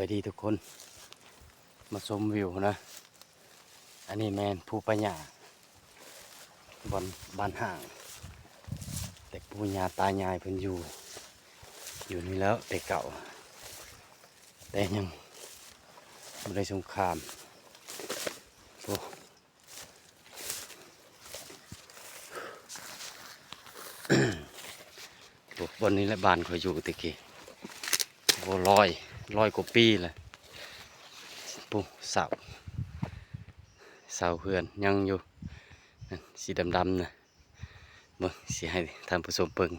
ສະບາຍດີທຸກຄົນ ມາຊົມວິວນະ. ອັນນີ້ແມ່ນພູປາຫຍ້າ ບ່ອນບ້ານຮ້າງ ແຕ່ປູ່ຍ່າຕາຍາຍເພິ່ນຢູ່ ຢູ່ນີ້ແລ້ວແຕ່ເກົ່າ ແຕ່ຍັງບໍ່ໄດ້ສົງຄາມ. ໂອ້ ໂອ້ ບ່ອນນີ້ແຫຼະບ້ານຂ້ອຍຢູ່ແຕ່ກີ້ ໂອ້ ຮ້ອຍ ຮ້ອຍກວ່າປີແລ້ວ. ໂອ້ ເສົາ ເສົາເຮືອນຍັງຢູ່ ນັ້ນ ສີດຳໆນະ. ເບິ່ງ ຊິໃຫ້ທ່ານຜູ້ຊົມເບິ່ງ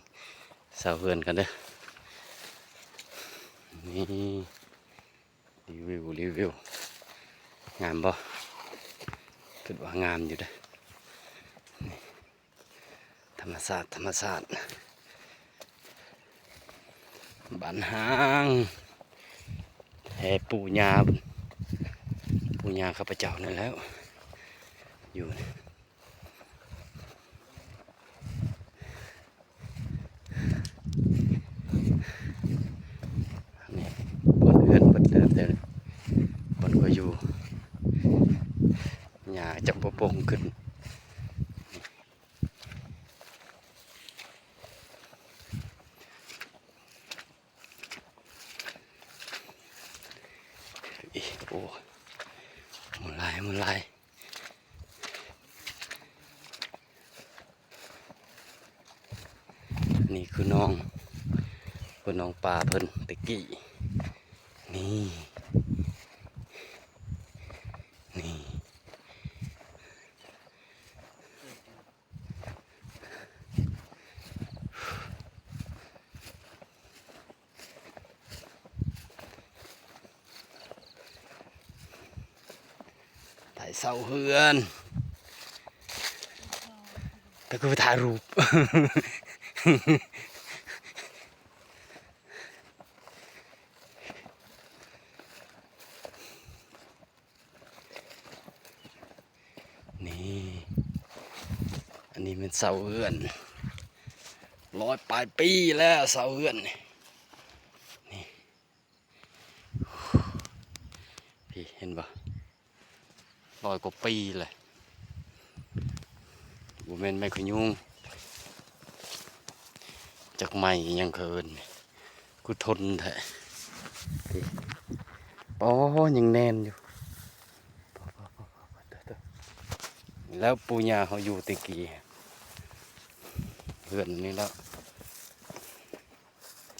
ເສົາເຮືອນກັນເດີ. ນີ້ ຣີວິວ ຣີວິວ ງາມບໍ່? ຄິດວ່າງາມຢູ່ເດ້. ນີ້ ທຳມະຊາດ ທຳມະຊາດ ບ້ານຮ້າງ ແຕ່ປູ່ຍ່າ ປູ່ຍ່າຂ້າພະເຈົ້ານັ້ນແຫຼ້ວ ຢູ່ ນີ້ ບ່ອນເຮືອນເພິ່ນເດີ ແຕ່ບ່ອນຂ້ອຍຢູ່ ຫຍ້າຈັກບໍ່ປົ່ງຂຶ້ນ. ອີ ໂອ້ ໝູ່ຫຼາຍ ໝູ່ຫຼາຍ. ນີ້ຄືໜອງ ຄືໜອງປາເພິ່ນແຕ່ກີ້. ນີ້ ນີ້ ຖ່າຍເສົາເຮືອນ ແຕ່ຄືຖ່າຍຮູບ. ນີ້ ອັນນີ້ແມ່ນເສົາເຮືອນ ຮ້ອຍປາຍປີແລ້ວເສົາເຮືອນນີ້. ນີ້ ພີ້ ເຫັນບໍ່? ຮ້ອຍກວ່າປີແຫຼະ ບໍ່ແມ່ນໄມ້ຂະຍຸງ ຈັກໄມ້ຫຍັງເຂົາເອີ້ນ ຄືທົນແທ້. ໂອ້ ຍັງແໜ້ນຢູ່ ແລ້ວປູ່ຍ່າເຮົາຢູ່ແຕ່ກີ້ ເຮືອນນີ້ແລ້ວ